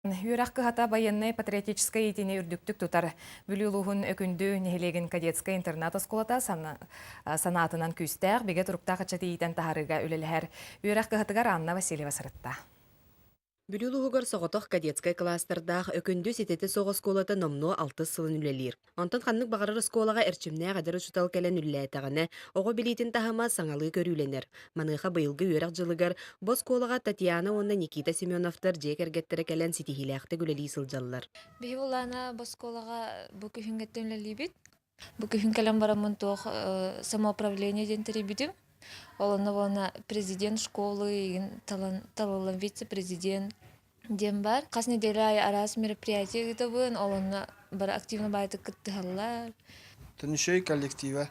Үөрэх кыһата байыаннай-патриотическай иитиини үрдүктүк тутар. Бүлүү улууһун Өкүндү нэһилиэгин кадетскай интернат-оскуолата санаатынан күүстээх, бигэ туруктаах ыччаты иитэн таһаарыыга үлэлэһэр. Үөрэх кыһатыгар Анна Васильева сырытта. Бүлүү улууһугар соҕотох кадетскай кластердаах Өкүндү ситэтэ суох оскуолата номнуо алтыс сылын үлэлиир. Онтон ханнык баҕарар оскуолаҕа эрчимнээх эдэр учуутал кэлэн үлэлээтэҕинэ, оҕо билиитин таһыма саҥалыы көрүүлэнэр. Маныаха быйылгы үөрэх дьылыгар бу оскуолаҕа Татьяна уонна Никита Семеновтар дьиэ кэргэттэрэ кэлэн ситиһиилээхтик үлэлии сылдьаллар. Биһи булаана бу оскуолаҕа бу күһүҥҥэттэн үлэлиибит. Бу күһүн кэлэн бараммын туох самоуправление диэн тэрийбитим. Ол онно буолана президент школы игин талан талыллан вице-президент диэн баар. Хас неделя аайы араас мероприятие ыытабын, ол онно бары активно баайтык кыттыһаллар. Төнүшөй коллектива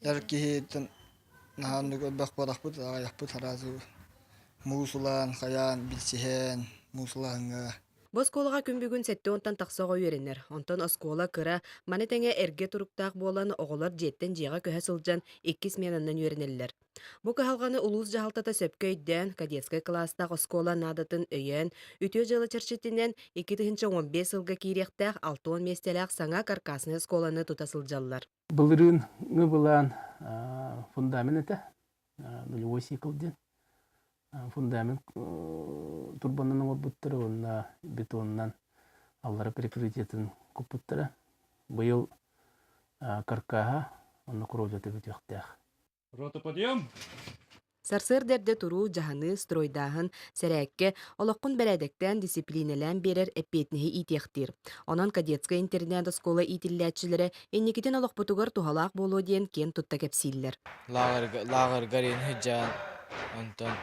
эр киһиттэн наһааннык элбэх буолахпыт, аҕыйахпыт араас муусулаан, хайаан, билсиһэн, муусулааһыҥҥа. Бу оскуолаҕа күн бүгүн сэттэ уонтан тахса оҕо үөрэнэр. Онтон оскуола кыра, маны тэҥэ эргэ туруктаах буолан, оҕолор дьиэттэн дьиэҕэ көһө сылдьан икки сменанан үөрэнэллэр. Бу кыһалҕаны улуус дьаһалтата сөпкө өйдөөн, кадетскай кылаастаах оскуола наадатын өйөөн, үтүө дьыала чэрчитинэн 2015 сылга киириэхтээх 60 миэстэлээх саҥа каркаснай оскуоланы тута сылдьаллар. Былырыыҥҥы былаан фундамент этэ, нулевой цикл диэн. Фундамент турбанан оҥорбуттара уонна бетонунан аллара перекрытиетын куппуттара. Быйыл каркаһа онно кровлята бүтүөхтээх. Рота подъем! Сарсыарда эрдэ туруу, дьаһаныы, стройдааһын, сэрээккэ, олоххун бэрээдэктээн, дисциплинэлээн биэрэр эппиэтинэһи иитиэхтиир. Онон кадетскай интернат-оскуола иитиллээччилэрэ инникитин олохпутугар туһалаах буолуо диэн киэн тутта кэпсииллэр. Лааҕырга иһин сылдьан, онтон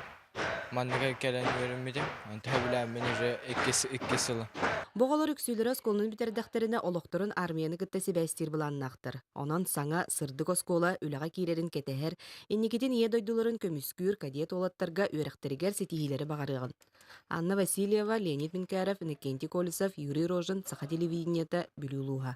манныгар кэлэн үөрэммитим. Онтон сөбүлээммин уже иккис сыла. Бу оҕолор үксүлэрэ оскуоланы бүтэрдэхтэринэ олохторун аармыйаны кытта сибээстиир былааннаахтар. Онон саҥа, сырдык оскуола үлэҕэ киирэрин кэтэһэр, инникитин ийэ дойдуларын көмүскүүр кадет уолаттарга үөрэхтэригэр ситиһиилэри баҕарыаҕын. Анна Васильева, Леонид Менкяров, Иннокентий Колесов, Юрий Рожин, Саха телевидениета, Бүлүү улууһа.